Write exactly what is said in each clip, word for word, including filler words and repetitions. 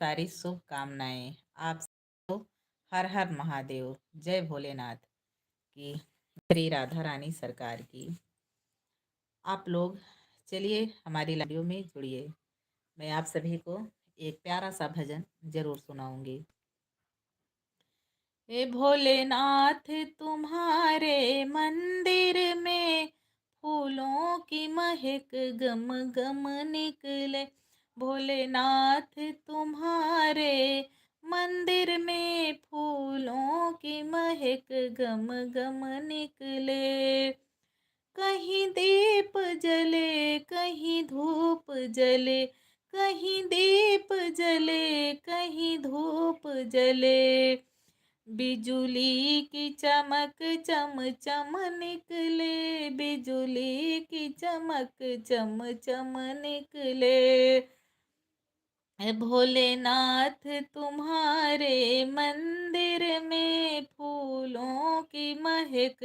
सारी शुभकामनाएं आप सबको। हर हर महादेव, जय भोलेनाथ की, श्री राधा रानी सरकार की। आप लोग चलिए हमारी लाइव में जुड़िए। मैं आप सभी को एक प्यारा सा भजन जरूर सुनाऊंगी। हे भोलेनाथ, तुम्हारे मंदिर में फूलों की महक गम गम निकले। भोलेनाथ, तुम्हारे मंदिर में फूलों की महक गम गम निकले। कहीं दीप जले, कहीं धूप जले, कहीं दीप जले, कहीं धूप जले। बिजुली की चमक चम चम निकले, बिजुली की चमक चम चम निकले। हे भोलेनाथ, तुम्हारे मंदिर में फूलों की महक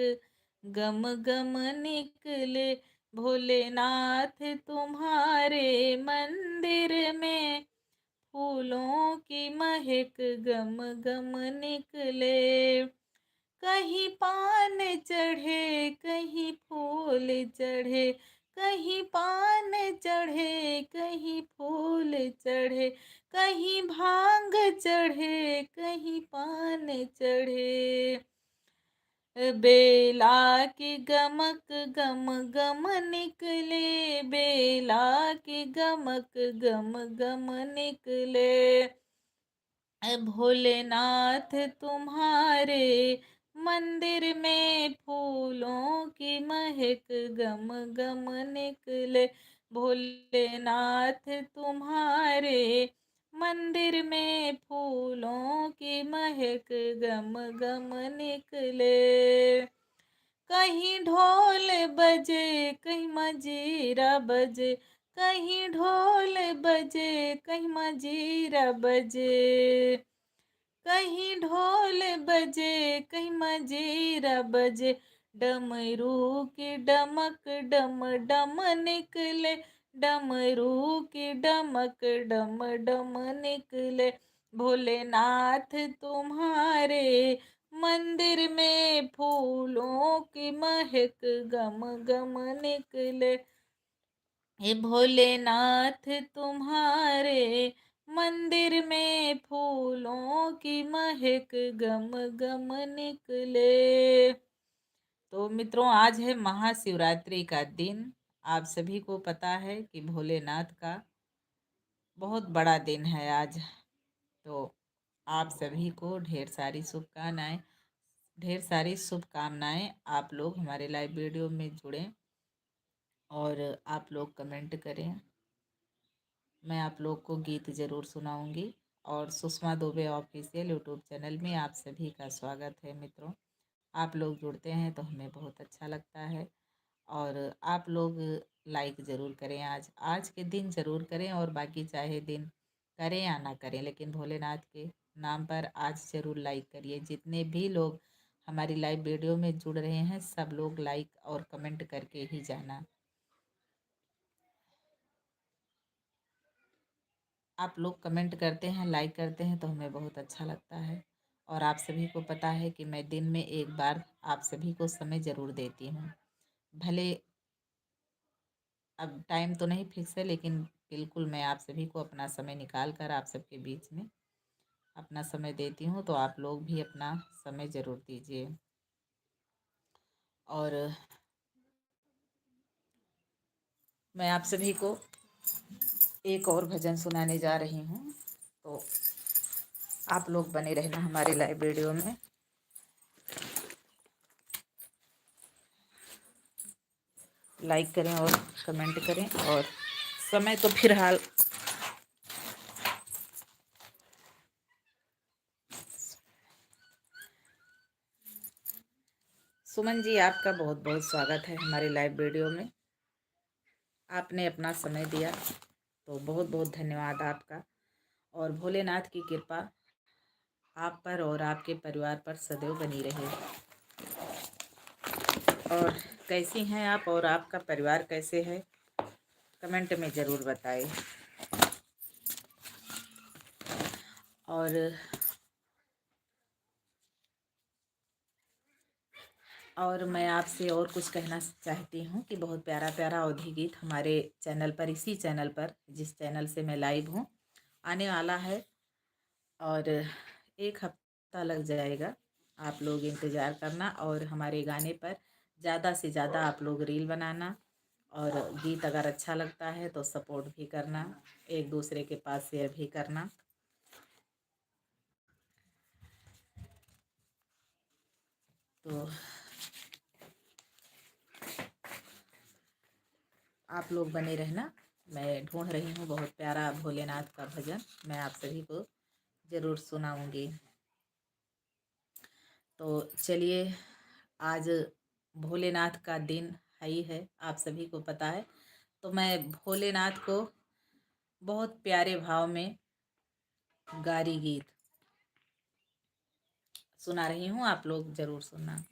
गम गम निकले। भोलेनाथ, तुम्हारे मंदिर में फूलों की महक गम गम निकले। कहीं पान चढ़े, कहीं फूल चढ़े, कहीं पान चढ़े, कहीं फूल चढ़े, कहीं भांग चढ़े, कहीं पान चढ़े। बेला की गमक गम गम निकले, बेला की गमक गम गम निकले। भोलेनाथ, तुम्हारे मंदिर में फूलों की महक गम गम निकले। भोलेनाथ, तुम्हारे मंदिर में फूलों की महक गम गम निकले। कहीं ढोल बजे, कहीं मजीरा बजे, कहीं ढोल बजे, कहीं मजीरा बजे। कहीं ढोल बजे, कहीं मजीरा बजे, डमरू की डमक डम डम निकले, डमरू की डमक डम डम निकले। भोलेनाथ, तुम्हारे मंदिर में फूलों की महक गम गम निकले। हे भोलेनाथ, तुम्हारे मंदिर में फूलों की महक गम गम निकले। तो मित्रों, आज है महाशिवरात्रि का दिन। आप सभी को पता है कि भोलेनाथ का बहुत बड़ा दिन है आज। तो आप सभी को ढेर सारी शुभकामनाएं, ढेर सारी शुभकामनाएं। आप लोग हमारे लाइव वीडियो में जुड़ें और आप लोग कमेंट करें। मैं आप लोग को गीत ज़रूर सुनाऊंगी। और सुषमा दुबे ऑफिशियल यूट्यूब चैनल में आप सभी का स्वागत है मित्रों। आप लोग जुड़ते हैं तो हमें बहुत अच्छा लगता है। और आप लोग लाइक ज़रूर करें, आज, आज के दिन ज़रूर करें, और बाकी चाहे दिन करें या ना करें, लेकिन भोलेनाथ के नाम पर आज ज़रूर लाइक करिए। जितने भी लोग हमारी लाइव वीडियो में जुड़ रहे हैं, सब लोग लाइक और कमेंट करके ही जाना। आप लोग कमेंट करते हैं, लाइक करते हैं, तो हमें बहुत अच्छा लगता है। और आप सभी को पता है कि मैं दिन में एक बार आप सभी को समय ज़रूर देती हूँ। भले अब टाइम तो नहीं फिक्स है, लेकिन बिल्कुल मैं आप सभी को अपना समय निकाल कर आप सबके बीच में अपना समय देती हूँ, तो आप लोग भी अपना समय ज़रूर दीजिए। और मैं आप सभी को एक और भजन सुनाने जा रही हूँ, तो आप लोग बने रहना हमारे लाइव वीडियो में। लाइक करें और कमेंट करें। और समय तो फिलहाल सुमन जी, आपका बहुत बहुत स्वागत है हमारे लाइव वीडियो में। आपने अपना समय दिया, तो बहुत बहुत धन्यवाद आपका। और भोलेनाथ की कृपा आप पर और आपके परिवार पर सदैव बनी रहे। और कैसी हैं आप और आपका परिवार कैसे है, कमेंट में ज़रूर बताएं। और, और मैं आपसे और कुछ कहना चाहती हूँ कि बहुत प्यारा प्यारा अवधी गीत हमारे चैनल पर, इसी चैनल पर, जिस चैनल से मैं लाइव हूँ, आने वाला है और एक हफ्ता लग जाएगा। आप लोग इंतज़ार करना और हमारे गाने पर ज़्यादा से ज़्यादा आप लोग रील बनाना, और गीत अगर अच्छा लगता है तो सपोर्ट भी करना, एक दूसरे के पास शेयर भी करना। तो आप लोग बने रहना, मैं ढूंढ रही हूँ बहुत प्यारा भोलेनाथ का भजन, मैं आप सभी को ज़रूर सुनाऊंगी। तो चलिए, आज भोलेनाथ का दिन है ही है, आप सभी को पता है। तो मैं भोलेनाथ को बहुत प्यारे भाव में गारी गीत सुना रही हूँ, आप लोग ज़रूर सुनना।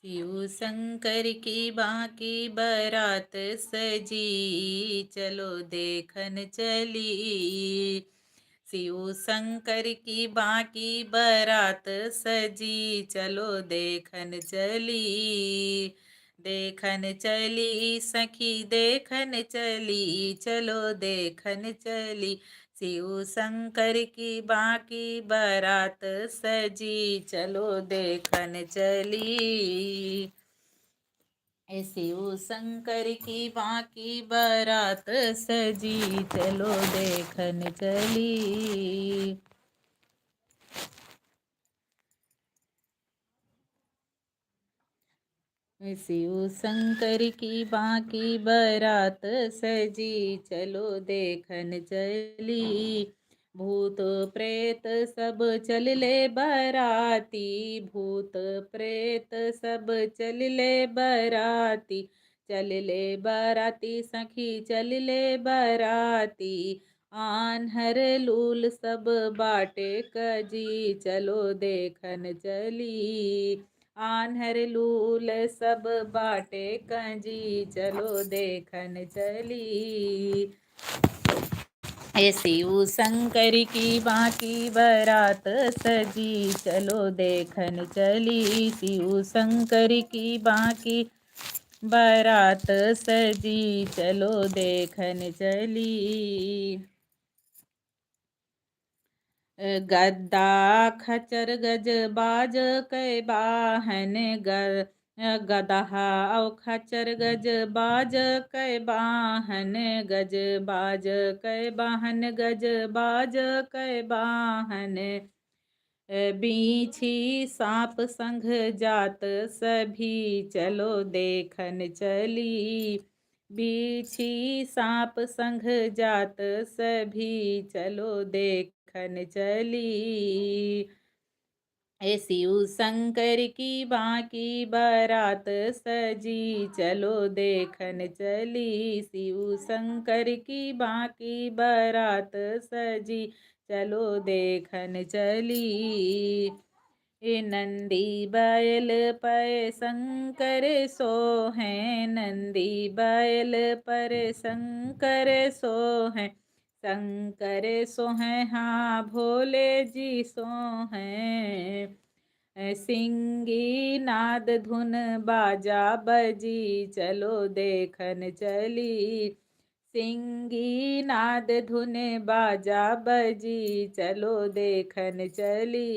शिव शंकर की बांकी बारात सजी, चलो देखन चली। शिव शंकर की बांकी बारात सजी, चलो देखन चली। देखन चली सखी, देखन चली, चलो देखन चली। शिव शंकर की बांकी बारात सजी, चलो देखन चली। ए शिव शंकर की बांकी बारात सजी, चलो देखन चली। शिव शंकर की बांकी बारात सजी, चलो देखन चली। भूत प्रेत सब चलले बराती, भूत प्रेत सब चलले बराती, चलले बराती सखी, चलले बराती। आन्हर लूल सब बाटे कजी, चलो देखन चली। आन्हर लूल सब बाटे कजी, चलो देखन चली। ए शिव शंकर की बांकी बारात सजी, चलो देखन चली। शिव शंकर की बांकी बारात सजी, चलो देखन चली। गद्दा खचर गज बाज कै बाहन ग-, गदहा औ खचर गज बाज कै बाहन, गज बाज कै बाहन, गज बाज कै बाहन। बीछी साँप संघ जात सभी चलो देखन चली। बीछी साँप संघ जात सभी चलो देखन चली। ए शिव शंकर की बांकी बारात सजी चलो देखन चली। शिव शंकर की बांकी बारात सजी चलो देखन चली। ए नंदी बैल पै शंकर सोहैं, नंदी बैल पर शंकर सोहैं, शंकर सोहैं हाँ भोले जी सोहैं। सिंगी नाद धुन बाजा बजी चलो देखन चली। सिंगी नाद धुन बाजा बजी चलो देखन चली।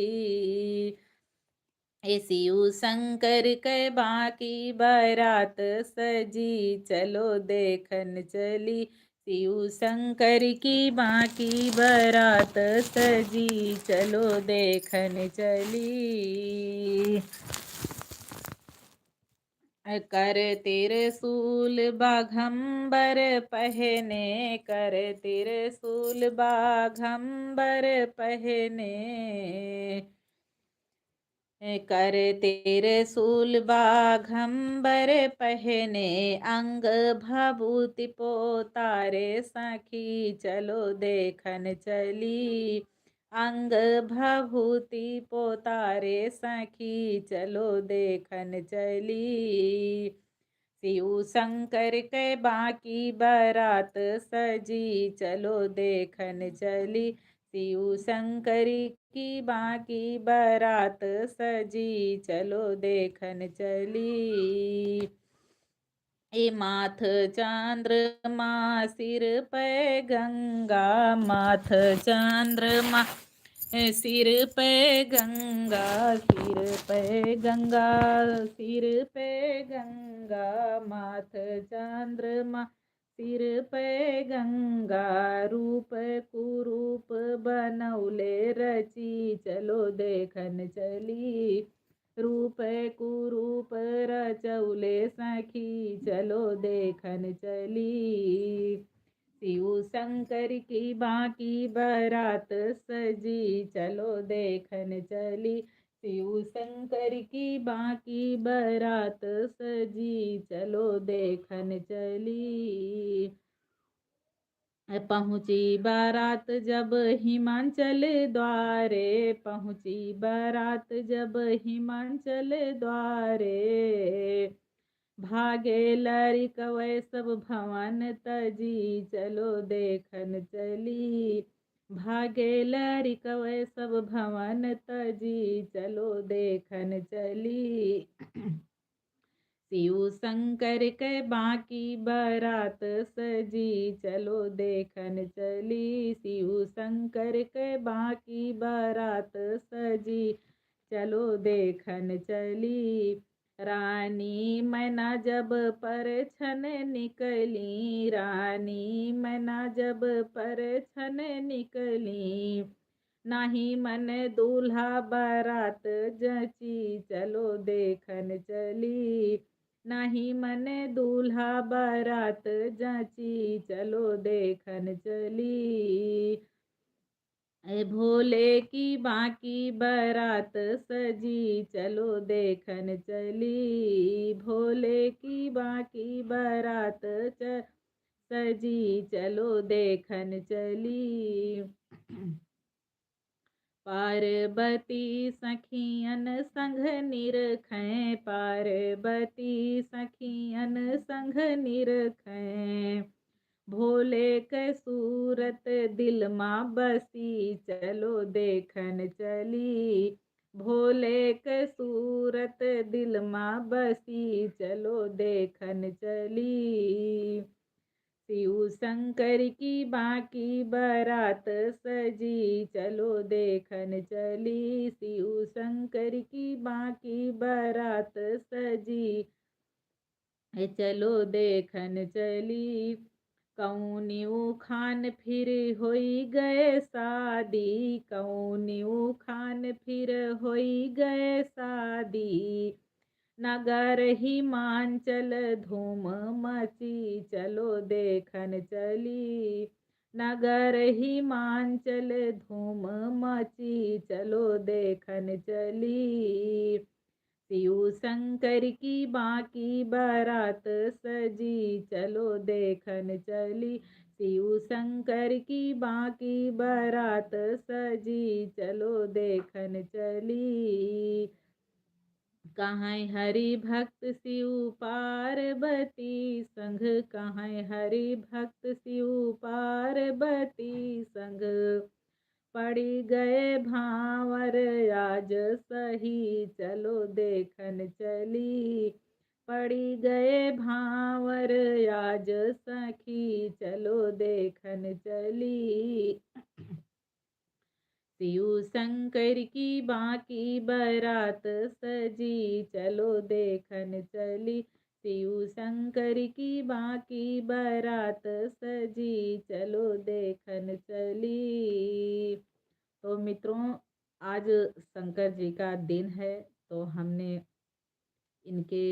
ए शिव शंकर कै बांकी बारात सजी चलो देखन चली। शिव शंकर की बांकी बारात सजी चलो देखन चली। कर त्रिशूल बाघंबर पहने, कर त्रिशूल बाघंबर पहने। कर त्रिशूल बाघंबर पहने, अंग भभूति पोतारे सखी चलो देखन चली। अंग भभूति पोतारे सखी चलो देखन चली। शिव शंकर के बाकी बरात सजी चलो देखन चली। शिव शंकर की बाकी बरात सजी चलो देखन चली। ए माथ चंद्रमा सिर पे गंगा, माथ चंद्रमा सिर पे गंगा, सिर पे गंगा, सिर पे गंगा, माथ चंद्रमा सिर पे गंगा। रूप कुरूप बनौले रची चलो देखन चली। रूप कुरूप रचौले सखी चलो देखन चली। शिव शंकर की बाकी बरात सजी चलो देखन चली। शिव शंकर की बाकी बरात सजी चलो देखन चली। पहुँची बरात जब हिमांचल द्वारे, पहुँची बरात जब हिमांचल द्वारे। भागे लरिकवै सब भवन तजी चलो देखन चली। भागे लरिकवै सब भवन तजी चलो देखन चली। शिव शंकर के बाकी बरात सजी चलो देखन चली। शिव शंकर के बाकी बरात सजी चलो देखन चली। रानी मैना जब परछन निकली, रानी मैना जब परछन निकली। नाही मन दूल्हा बरात जची चलो देखन चली। नाही मन दूल्हा बरात जची चलो देखन चली। ए भोले की बाकी बरात सजी चलो देखन चली। भोले की बाकी बरात च-, सजी चलो देखन चली। पार्वती सखियन संग निरखैं, पार्वती सखियन संग निरखैं। भोले के सूरत दिल मा बसी चलो देखन चली। भोले के सूरत दिल मा बसी चलो देखन चली। शिव शंकर की बाकी बरात सजी चलो देखन चली। शिव शंकर की बाकी बरात सजी चलो देखन चली। कौनिउ खान फिर होई गए शादी, कौनिउ खान फिर होई गए शादी। नगर हिमांचल धूम मची चलो देखन चली। नगर हिमांचल धूम मची चलो देखन चली। शिव शंकर की बाकी बरात सजी चलो देखन चली। शिव शंकर की बाकी बरात सजी चलो देखन चली। कहैं हरि भक्त शिव पार्वती संग, कहैं हरि भक्त शिव पार्वती संग। पड़ी गए भांवर आज सही चलो देखन चली। पड़ी गए भांवर आज सखी चलो देखन चली। शिव शंकर की बाकी बरात सजी चलो देखन चली। शिव शंकर की बाकी बरात सजी चलो देखन चली। तो मित्रों, आज शंकर जी का दिन है, तो हमने इनके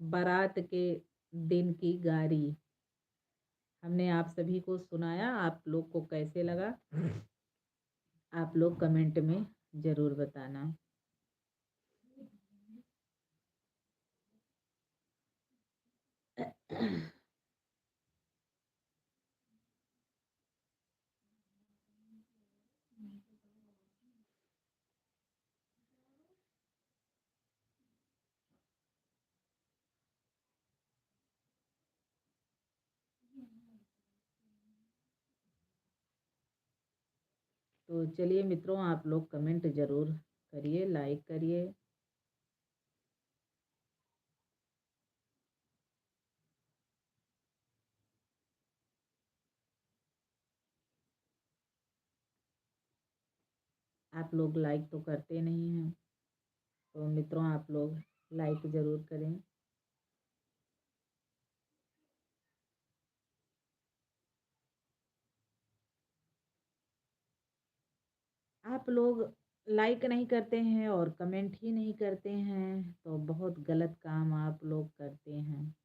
बारात के दिन की गारी हमने आप सभी को सुनाया। आप लोग को कैसे लगा, आप लोग comment में ज़रूर बताना। तो चलिए मित्रों, आप लोग comment ज़रूर करिए, like करिए। आप लोग like तो करते नहीं हैं, तो मित्रों, आप लोग like ज़रूर करें। आप लोग like नहीं करते हैं और comment ही नहीं करते हैं, तो बहुत गलत काम आप लोग करते हैं।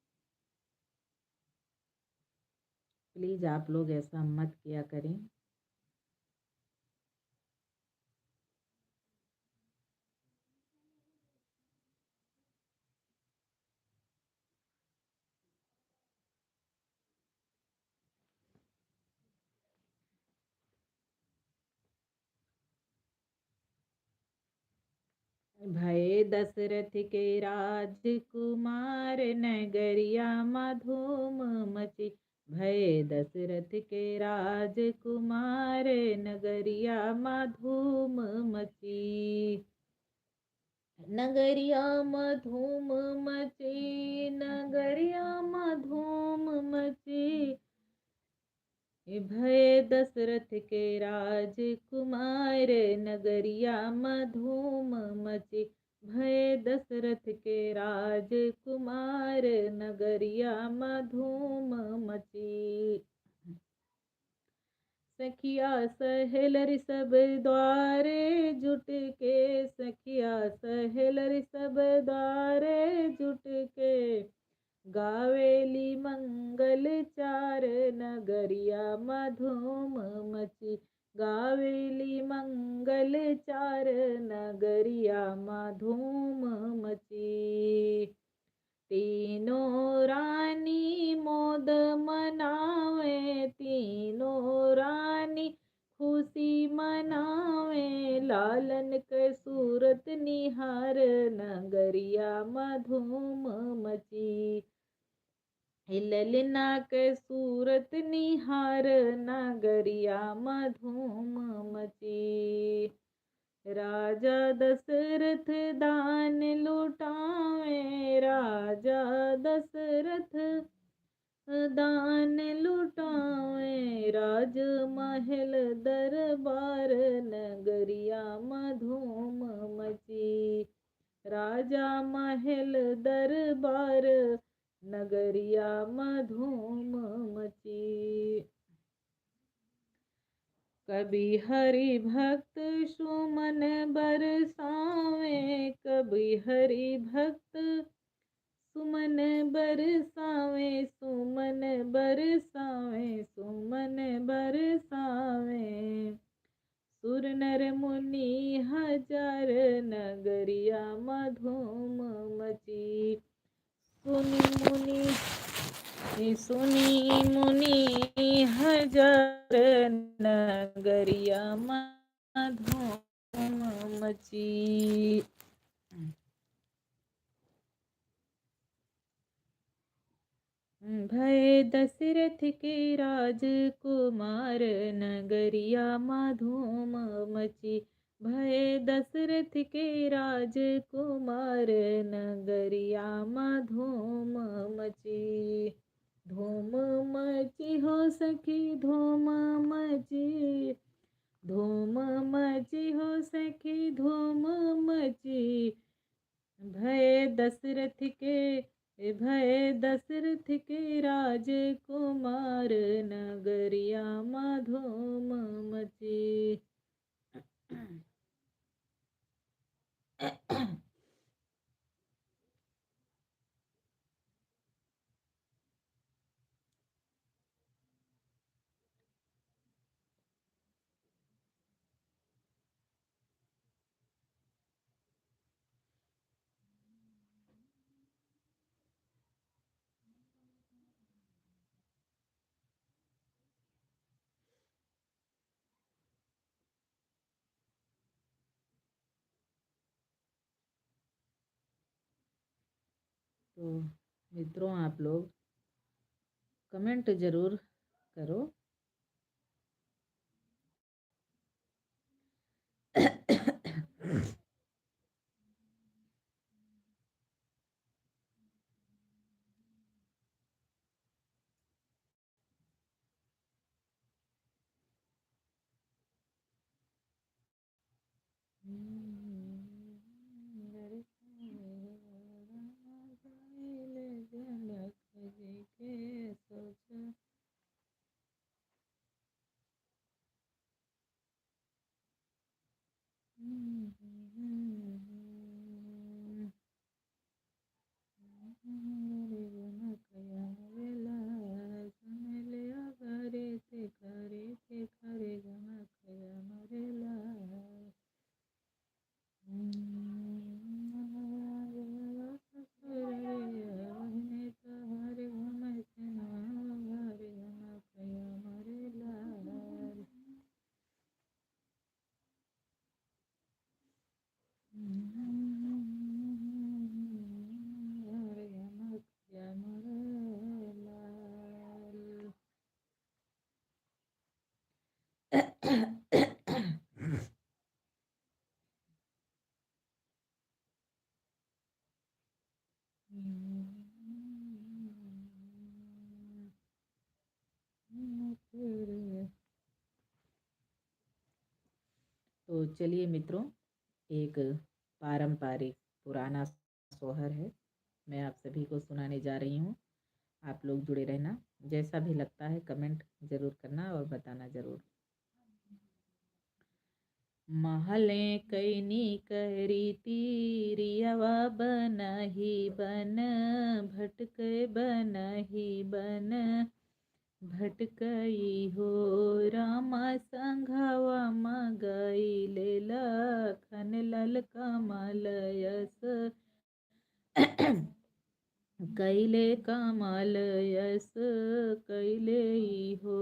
Please, आप लोग ऐसा मत किया करें। भए दसरथ के राजकुमार, नगरिया मा धूम मची। भए दसरथ के राजकुमार, नगरिया मा धूम मची। नगरिया मा धूम मची, नगरिया मा धूम मची। भए दसरथ के राजकुमार, नगरिया मा धूम मची। भए दसरथ के राजकुमार, नगरिया मा धूम मची। सखिया सहेलरि सब द्वारे जुट के, सखिया सहेलरि सब द्वारे जुट के, गावेली मंगल चार, नगरिया मा धूम मची। गावेली मंगल चार, नगरिया मा धूम मची। तीनों रानी मोद मनावे, तीनों रानी खुशी मनावे, लालन के सूरत निहार, नगरिया मा धूम मची। हे ललना के सूरत निहार, नगरिया मा धूम मची। राजा दसरथ दान लुटावे, राजा दसरथ दान लुटावे, राजमहल दरबार, नगरिया मा धूम मची। राजा महल दरबार, नगरिया मा धूम मची। कवि हरि भक्त सुमन बरसावे, कवि हरि भक्त सुमन बरसावे, सुमन बरसावे, सुमन बरसावे। सुर नर मुनि हजार, नगरिया मा धूम मची। सुनि मुनि, सुनि मुनि हजार, नगरिया मा धूम मची। भए दसरथ के राजकुमार, नगरिया मा धूम मची। भए दसरथ के राजकुमार, नगरिया मा धूम मची। धूम मची हो सखी, धूम मची। धूम मची हो सखी, धूम मची। भए दसरथ के, भए दसरथ के राजकुमार, नगरिया मा धूम मची। तो मित्रों, आप लोग comment जरूर करो। तो चलिए मित्रों, एक पारंपरिक पुराना सोहर है, मैं आप सभी को सुनाने जा रही हूँ। आप लोग जुड़े रहना। जैसा भी लगता है comment जरूर करना और बताना जरूर। महले कैनी करी तीरियवा बनहि बन, भटकै बनहि बन, भटकई हो रामा संघवा म गईले लखन लल कमल यस। कैले कमल यस कैले हो।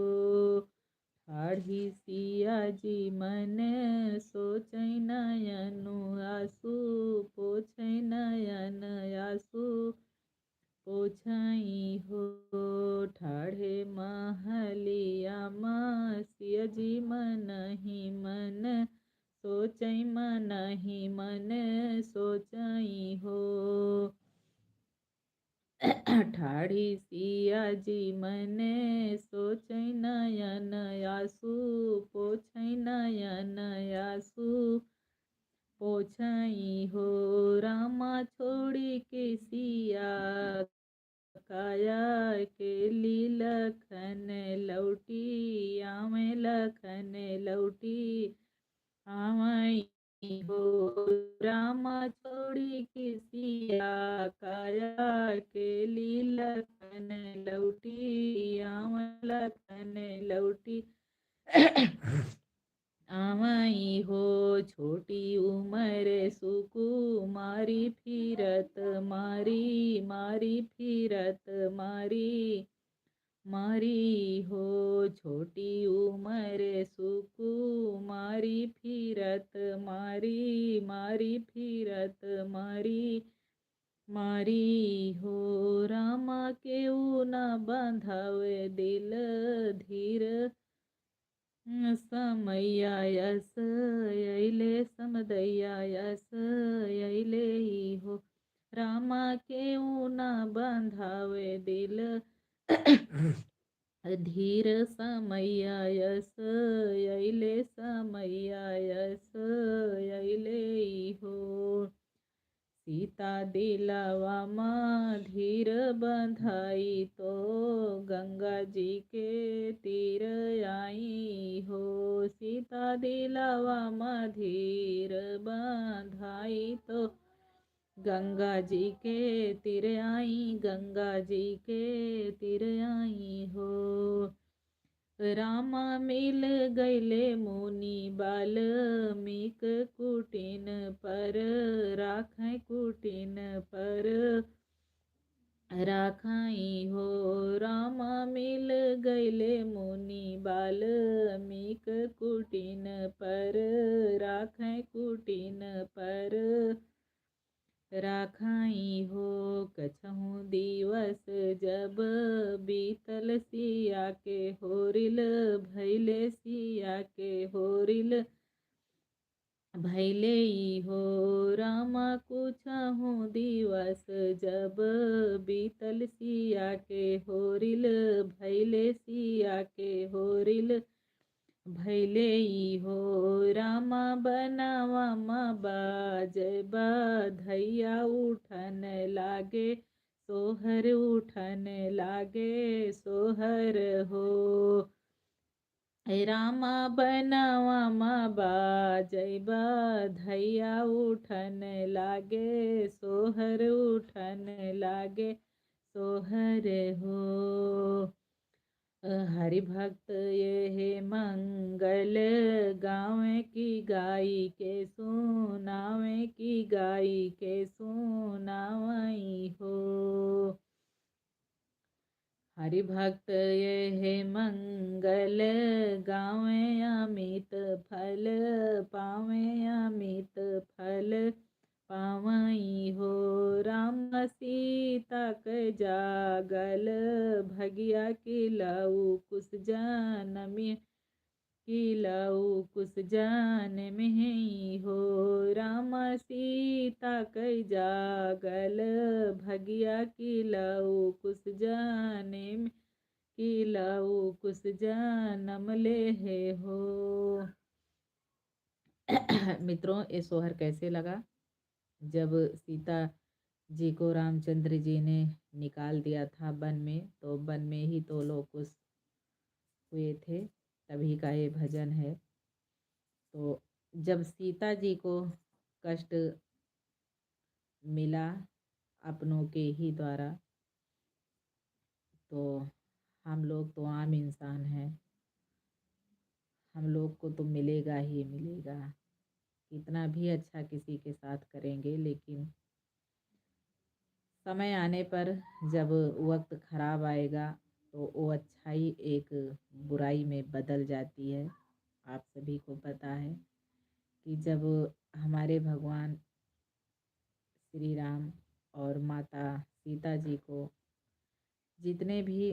ठाढ़ी सिया जी मन सोचै नयन आँसू, पोछै नयन आँसू, पोछई हो। ठाढ़े महलिया म सिया जी मनहि मन, सोचई मनहि मन, सोचई हो। ठाढ़ी सिया जी मन, सोचै नयन आँसू, पोछै नयन आँसू, पोछई हो। रामा छोड़ी के सिया काया के ली लखन लौटी, आवे लखन लौटी, आवई हो। रामा छोड़ी के सिया काया के ली लखन लौटी, आवे लखन लौटी। आवई हो। छोटी उमर सुकुमारी फिरत मारी, मारी फिरत मारी, मारी हो। छोटी उमर सुकुमारी फिरत मारी, मारी फिरत मारी, मारी हो। रामा केहू न बंधावे दिल धीर, समैया यस अइले, समदैया यस अइले हो। रामा केहू न बंधावे दिल धीर, समैया यस अइले, समैया यस अइले हो। सीता दिलवा मा धीर बंधाई तो गंगा जी के तीर आई हो। सीता दिलवा मा धीर बंधाई तो गंगा जी के तीर आई, गंगा जी के तीर आई हो। रामा मिल गइले मुनि बाल्मीक कुटिन पर, राखै कुटिन पर राखई हो। रामा मिल गइले मुनि बाल्मीक कुटिन पर, राखै कुटिन पर राखई हो। कछहु दिवस जब बीतल सिया के होरिल, भैले सिया के होरिल, भैले ई हो रामा। कुछहु दिवस जब बीतल सिया के होरिल, भैले सिया के होरिल, भैले ई हो रामा। बनवा मा बाजै बधैया उठन लागे सोहर, उठन लागे सोहर हो। ए रामा बनवा मा बाजै बधैया उठन लागे सोहर, उठन लागे सोहर हो। हरि भक्त यह मंगल गावे कि गाई के सुनावे, कि गाई के सुनावई हो। हरि भक्त यह मंगल गावे अमित फल पावे, अमित फल पावई हो। राम सीता के जागल भगिया कि लऊ कुस जनम, कि लऊ कुस जनम ही हो। राम सीता के जागल भगिया कि लऊ कुस जनम, कि लऊ कुस जनम लेहे हो। मित्रों, ये सोहर कैसे लगा? जब सीता जी को रामचंद्र जी ने निकाल दिया था वन में, तो वन में ही तो लोग कुछ हुए थे, तभी का ये भजन है। तो जब सीता जी को कष्ट मिला अपनों के ही द्वारा, तो हम लोग तो आम इंसान हैं, हम लोग को तो मिलेगा ही मिलेगा। कितना भी अच्छा किसी के साथ करेंगे, लेकिन समय आने पर जब वक्त खराब आएगा, तो वो अच्छाई एक बुराई में बदल जाती है। आप सभी को पता है कि जब हमारे भगवान श्री राम और माता सीता जी को, जितने भी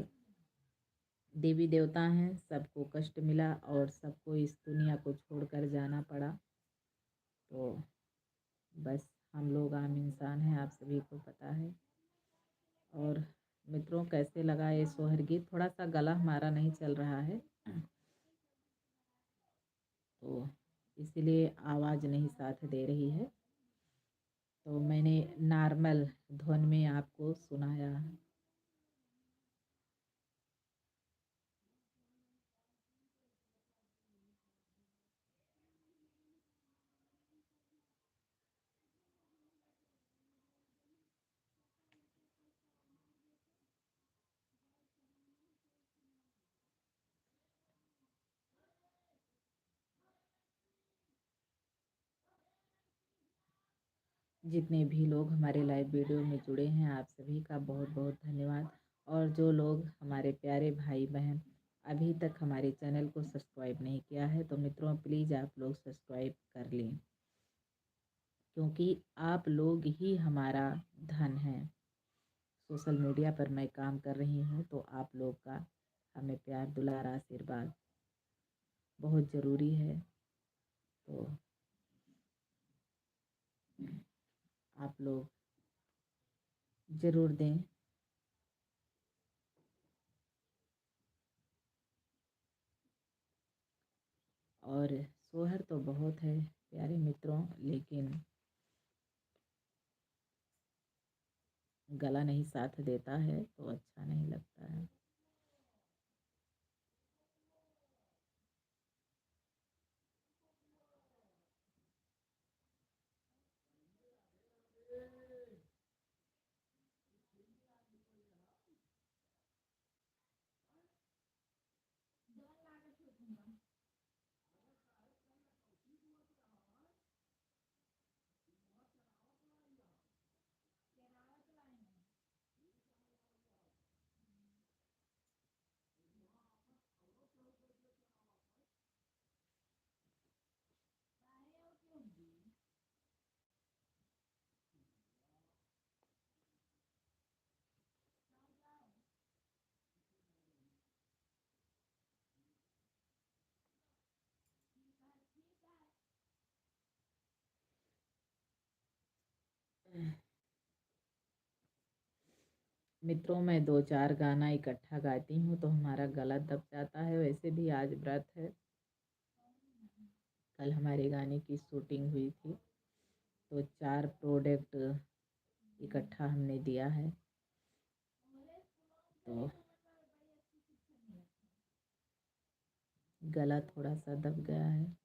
देवी देवता हैं, सबको कष्ट मिला और सबको इस दुनिया को छोड़कर जाना पड़ा। तो बस, हम लोग आम इंसान हैं, आप सभी को पता है। और मित्रों, कैसे लगा ये सोहर गीत? थोड़ा सा गला हमारा नहीं चल रहा है, तो इसीलिए आवाज़ नहीं साथ दे रही है। तो मैंने नॉर्मल धुन में आपको सुनाया है। जितने भी लोग हमारे लाइव वीडियो में जुड़े हैं, आप सभी का बहुत बहुत धन्यवाद। और जो लोग हमारे प्यारे भाई बहन अभी तक हमारे चैनल को सब्सक्राइब नहीं किया है, तो मित्रों, प्लीज़ आप लोग सब्सक्राइब कर लें, क्योंकि आप लोग ही हमारा धन हैं। सोशल मीडिया पर मैं काम कर रही हूँ, तो आप लोग का हमें प्यार, दुलार, आशीर्वाद बहुत ज़रूरी है। तो आप लोग ज़रूर दें। और सोहर तो बहुत है प्यारे मित्रों, लेकिन गला नहीं साथ देता है तो अच्छा नहीं लगता है। मित्रों, मैं दो चार गाना इकट्ठा गाती हूँ तो हमारा गला दब जाता है। वैसे भी आज व्रत है, कल हमारे गाने की शूटिंग हुई थी, तो चार प्रोडक्ट इकट्ठा हमने दिया है, तो गला थोड़ा सा दब गया है।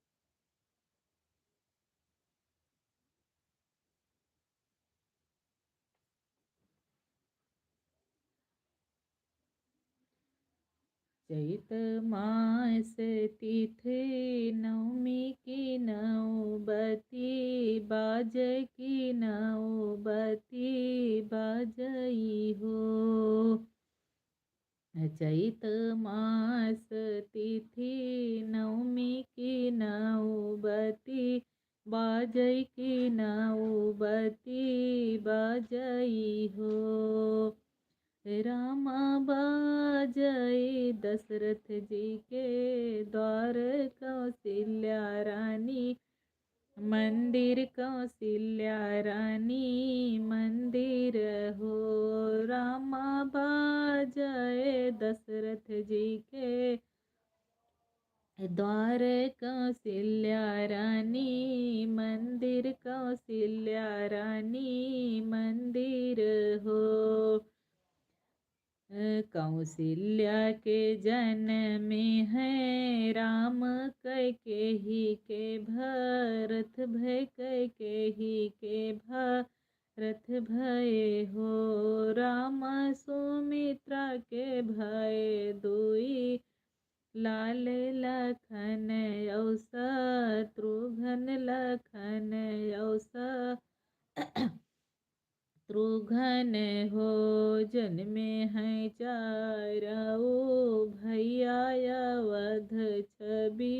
चैत मास तिथि नवमी की नौबती, बाजै की नौबती बाजै हो। चैत मास तिथि नवमी की नौबती, बाजै की नौबती बाजै हो। रामा बाजै दशरथ जी के द्वार, कौशल्या रानी मंदिर, कौशल्या रानी मंदिर हो। रामा बाजै दशरथ जी के द्वार, कौशल्या रानी मंदिर, कौशल्या रानी मंदिर हो। कौशल्या के जनमे है राम, कैकेयी के भरत भए, कैकेयी के भरत भए हो। राम सुमित्रा के भए दुई लाल, लखन औ शत्रुघ्न, लखन औ शत्रुघ्न हो। जनमे हैं चारऊ भैया अवध छवि,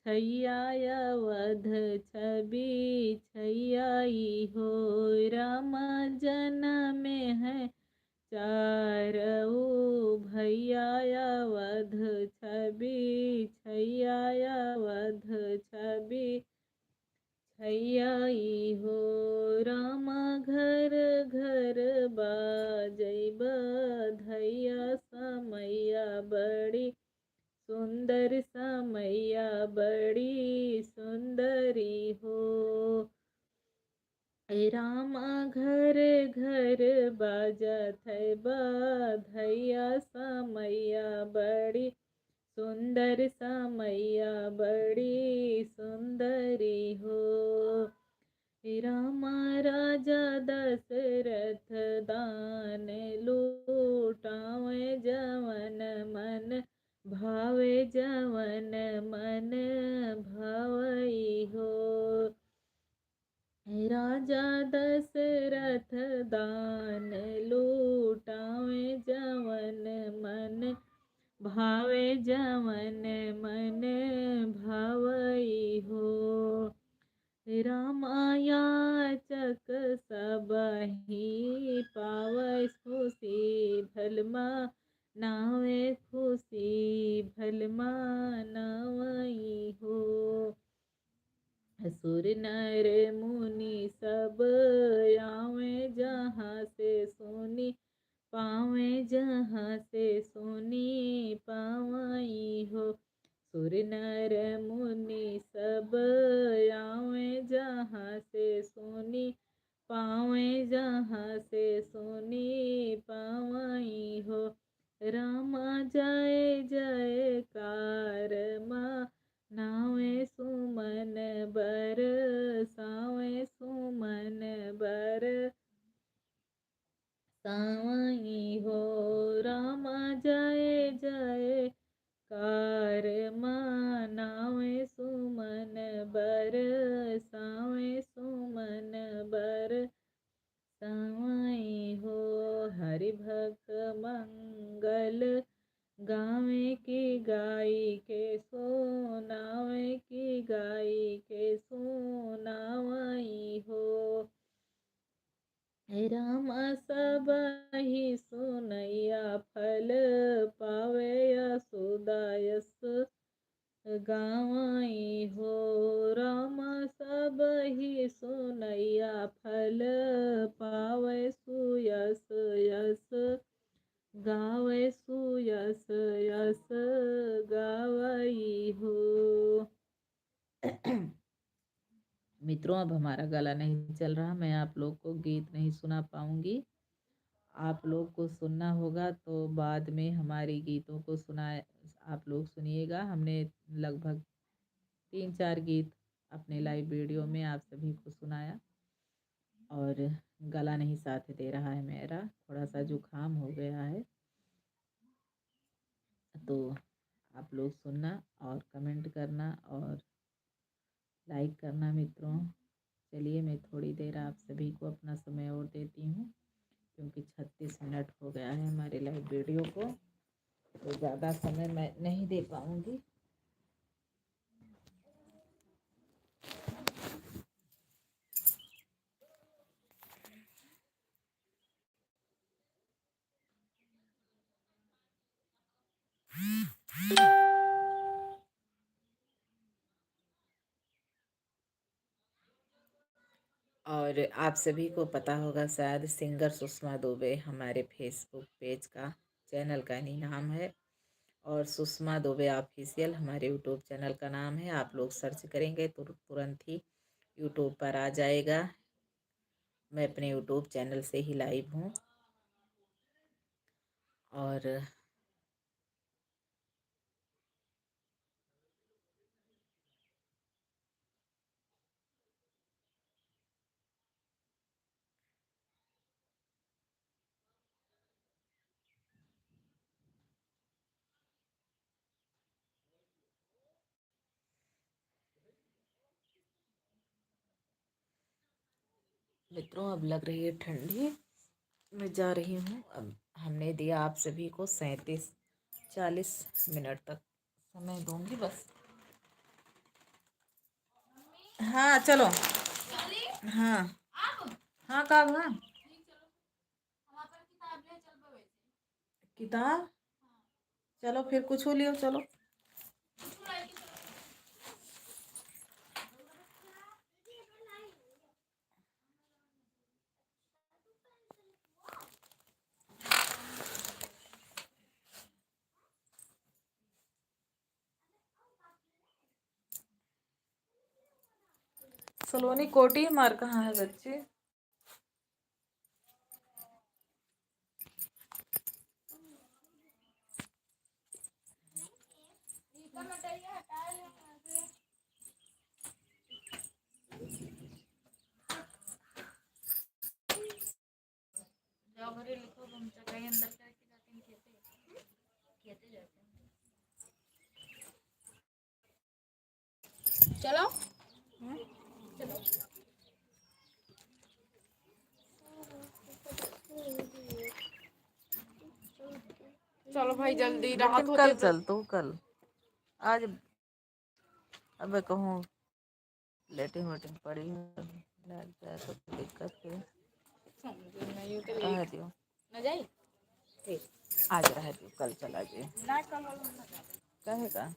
छैया अवध छवि छैया हो। राम जनमे हैं चारऊ भैया अवध छवि छैया अवध छवि छैया हो। रामा घर घर बाजै बधैया, समैया बड़ी सुंदर, समैया बड़ी सुंदरी हो। ए रामा घर घर बाजत है बधैया, समैया बड़ी सुंदर, समैया बड़ी सुंदरी हो। ए रामा राजा दशरथ दान लूटावे, जवन मन भावे, जवन मन भावई हो। राजा दशरथ दान लूटावे, जवन मन भावे, जवन मन भावई हो। रामा याचक सबहि पावै, खुशी भल मनावै, खुशी भल मनावै हो। सुर नर मुनि सब आवै, जहाँ से सुनि पावै, जहाँ से सुनि पावै हो। सुर नर मुनि सब आवै, जहाँ से सुनि पावै, जहाँ से सुनि पावै हो। रामा जय जयकार मनावै, सुमन बरसावै, सुमन बरसावै हो। रामा जय जयकार मनावै, सुमन बरसावै, सुमन बरसावै हो। हरि भक्त मंगल गावै, कि गाइ के सुनावै, कि गाइ के सुनावै हो। रामा सबहि सुनैया फल पावै, यशोदा यश गावै हो। रामा सबहि सुनैया फल पावै, सुयश यश मित्रों, अब हमारा गला नहीं चल रहा, मैं आप लोग को गीत नहीं सुना पाऊँगी। आप लोग को सुनना होगा तो बाद में हमारे गीतों को सुना, आप लोग सुनिएगा। हमने लगभग तीन चार गीत अपने live video में आप सभी को सुनाया और गला नहीं साथ दे रहा है मेरा, थोड़ा सा जुकाम हो गया है। तो आप लोग सुनना और comment करना और like करना मित्रों। चलिए, मैं थोड़ी देर आप सभी को अपना समय और देती हूँ, क्योंकि छत्तीस मिनट हो गया है हमारे live video को, तो ज़्यादा समय मैं नहीं दे पाऊँगी। और आप सभी को पता होगा शायद, singer सुषमा दुबे हमारे Facebook page का, channel का ही नाम है, और सुषमा दुबे Official हमारे YouTube channel का नाम है। आप लोग search करेंगे तो तुरंत ही YouTube पर आ जाएगा। मैं अपने YouTube channel से ही live हूँ। और मित्रों, अब लग रही है ठंडी, मैं जा रही हूँ। अब हमने दिया आप सभी को सैंतीस, चालीस मिनट तक समय दूंगी बस। हाँ, चलो। हाँ, हाँ, का हुआ? किताब? चलो, फिर कुछ लियो, चलो। सलोनी कोटी हमार कहाँ है बच्ची? जाओ घरे, लिखो, हम चटाई अंदर करके जाते हैं खेते। खेते जाते हैं। चलो। हम्म? चलो। चलो भाई, जल्दी, लेकिन रात होते कल तो चल तू, कल। आज अबे कहूँ लेटिंग वेटिंग पड़ी है, लग जाए तो दिक्कत है। समझ में नहीं होते। रह दियो। न जाई? ठीक। आज रह दियो, कल चला जाए। ना, कल वाला ना जाए। कहेगा?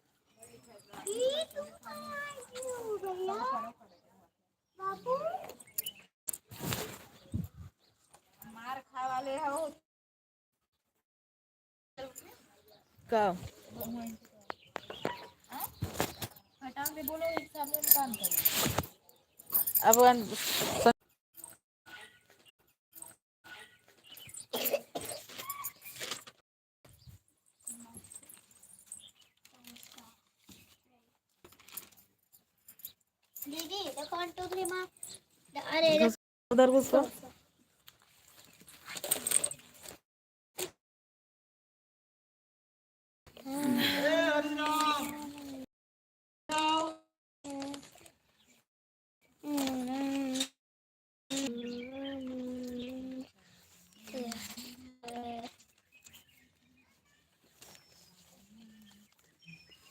मार खा वाले हो। का? फटाक से बोलो, एक साथ में काम करो। अब अन-, दीदी, देखो, one, two, three, मार। अरे, उधर घुस तो।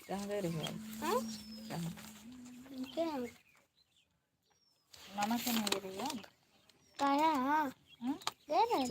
कहाँ गए रही हो? हाँ? कहाँ? क्या? मामा के यहाँ गए रही हो? काहे? हाँ। हाँ? गए रहे?